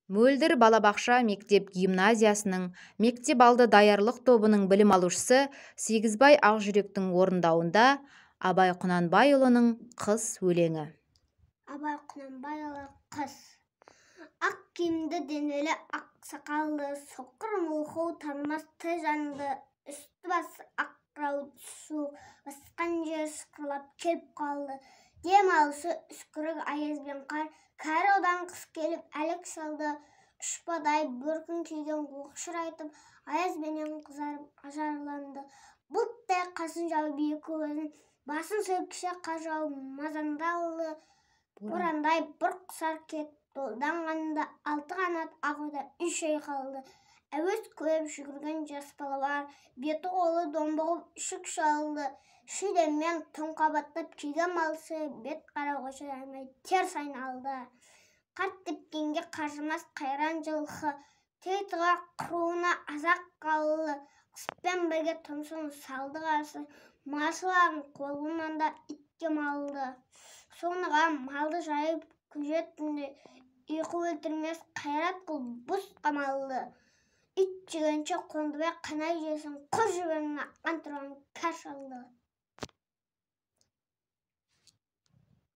Мөлдір балабақша мектеп-гимназиясының мектеп алды даярлық тобының білім алушысы Сегізбай Ақжүректің орындауында Абай Құнанбайұлының «Қыс» өлеңі. Абай Құнанбайұлы, «Қыс». Ақ киімді, денелі, ақ сақалды, соқыр, мылқау, танымас тірі жанды, үсті басы ақ қырау, суық басқан жер сықырлап келіп қалды. Дем алысы үскірік аяз бен қар. Кәрі одан қыс келіп әлек салды. Ұшпадай бөркін киген оқшырайтып, аязбенен қызарып ажарланды. Бұлттай қасын жауып екі көзін, басын сілкіше қар жауып мазаңдалды. Борандай бұрқ-сарқ кетіп долданғанда, алты қанат ақ ойда үй шайқалды. Әуес көріп жүгірген жас бала бар, беті-қолы домбығып үшік шалды. Шүйдемен тоң қабаттап киген малшы бет қарауға шыдамай теріс айналды. Қарт тепкенге қажымас қайран жылқы титығы құруына аз-ақ қалды. Қыспен бірге тұмсығын салды қарсы, малшылардың қолынан да итке малды. Соныға малды жайып күзет түнде ұйқы өлтірмес қайрат қыл бұз қамалды. Ит жегенше Қондыбай қанай жесін, құр жібермей қан тұрған кәр шалды.